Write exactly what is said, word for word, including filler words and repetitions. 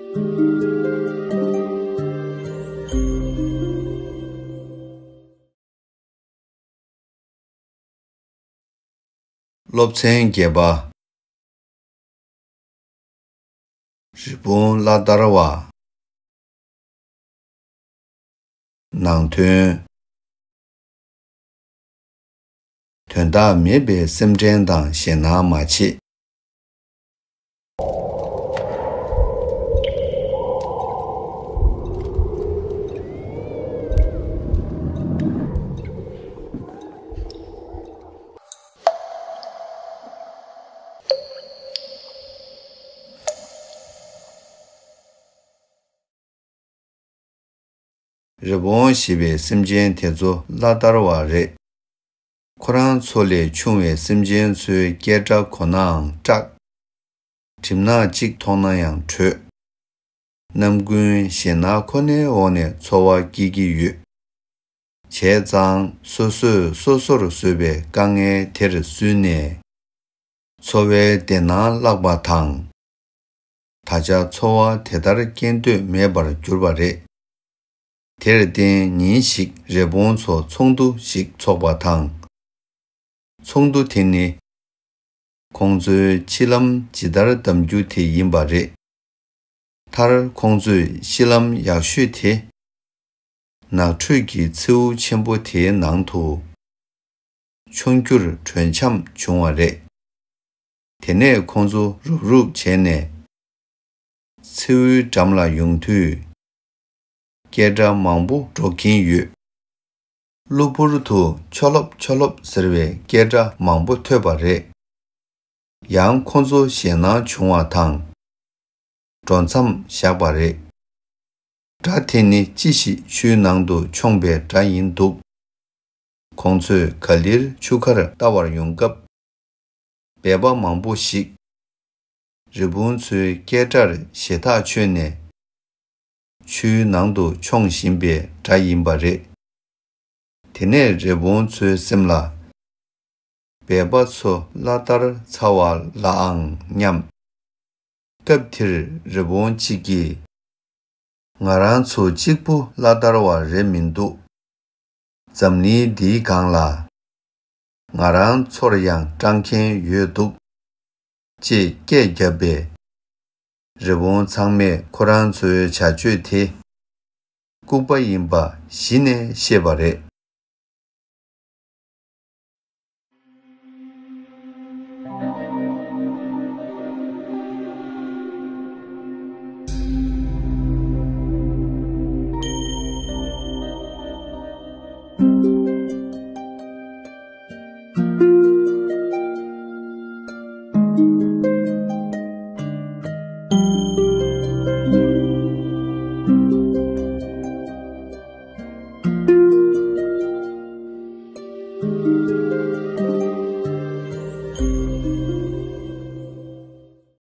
སློབ་ཚན་བརྒྱད་པ། རི་བོང་གླ་དར་བ། ནང་དོན། དོན་དག་མེད་པའི་སེམས་ཁྲལ་དང་ཞེད་སྣང་མ་བྱེད། རི་བོང་ཞེས་པའི་སེམས་ཅན་དེ་ཚོ་གླ་དར་བ་རེད། ཁོ་རང་ཚོ་ལས་ཆུང་བའི་སེམས་ཅན་ཚོའི་སྐད་སྒྲ་གོ་ནའང་སྐྲག། གྲིབ་ནག་གཅིག་མཐོང་ན་ཡང་བྲོས། ནམ་རྒྱུན་ཞེད་སྣང་ཁོ་ནའི་འོག་ནས་འཚོ་བ་སྐྱེལ་གྱི་ཡོད། བྱས་ཙང་སོ་སོས་སོ་སོར་བཟོས་པའི་དཀའ་ངལ་དེར་བསུས་ནས། འཚོ་བའི་བདེ་སྣང་བརླག་པ་དང་། ད་ཆ་འཚོ་བ་དེ་ལྟར་སྐྱེལ་འདོད་མེད་པར་གྱུར་པ་རེད། དེར་བརྟེན་ཉིན་ཞིག་རི་བོང་ཚོ་ཚོགས་འདུ་ཞིག་ཚོགས་པ་དང་། ཚོགས་འདུ་དེ་ནི། ཁོང་ཚོའི་འཆི་ལམ་ཇི་ལྟར་གདམ་རྒྱུ་དེ་ཡིན་པ་རེད། མཐར་ཁོང་ཚོས་ཤི་ལམ་ཡག་ཤོས་དེ། ནགས་ཁྲོད་ཀྱི་མཚེའུ་ཆེན་པོ་དེའི་ནང་དུ། མཆོང་རྒྱུར་གྲོས་འཆམ་བྱུང་བ་རེད། དེ་ནས་ཁོང་ཚོ་རུབ་རུབ་བྱས་ནས། མཚེའུའི་འགྲམ་ལ་ཡོང་དུས། སྐད་སྒྲ་མང་པོ་སྒྲོག་གིན་ཡོད། གློ་བུར་དུ་ཆོ་ལོབ་ཆོ་ལོབ་ཟེར་བའི་སྐད་སྒྲ་མང་པོ་ཐོས་པ་རེད། ཡང་ཁོ་ཚོ་ཞེད་སྣང་བྱུང་བ་དང་། འགྲོ་མཚམས་བཞག་པ་རེད། སྒྲ་དེ་ནི་ཅི་ཞིག་ཆུའི་ནང་དུ་མཆོངས་པའི་སྒྲ་ཡིན་འདུག་ཁོང་ཚོས་ག་ལེར་ཆུ་ཁར་ལྟ་བར་ཡོང་སྐབས། སྦལ་པ་མང་པོ་ཞིག་རི་བོང་ཚོའི་སྐད་སྒྲར་ཞེད་ཐག་ཆོད་ནས། ཆུའི་ནང་དུ་མཆོང་བཞིན་པའི་སྒྲ་ཡིན་པ་རེད། དེ་ནས་རི་བོང་ཚོའི་སེམས་ལ། སྦལ་པ་ཚོ་གླ་དར་ཚར་བ་ལའང་སྙམ། སྐབས་དེར་རི་བོང་གཅིག་གིས། ང་རང་ཚོ་གཅིག་པུ་གླ་དར་བ་རེད་མི་འདུག་འཛམ་གླིང་འདིའི་སྒང་ལ། ང་རང་ཚོར་ཡང་སྐྲག་མཁན་ཡོད་འདུག་ཅེས་སྐད་བརྒྱབ་པས། རི་བོང་ཚང་མས་ཁོ་རང་ཚོའི་བྱ་སྤྱོད་དེ། ལྐུགས་པ་ཡིན་པ་གཞི་ནས་ཤེས་པ་རེད།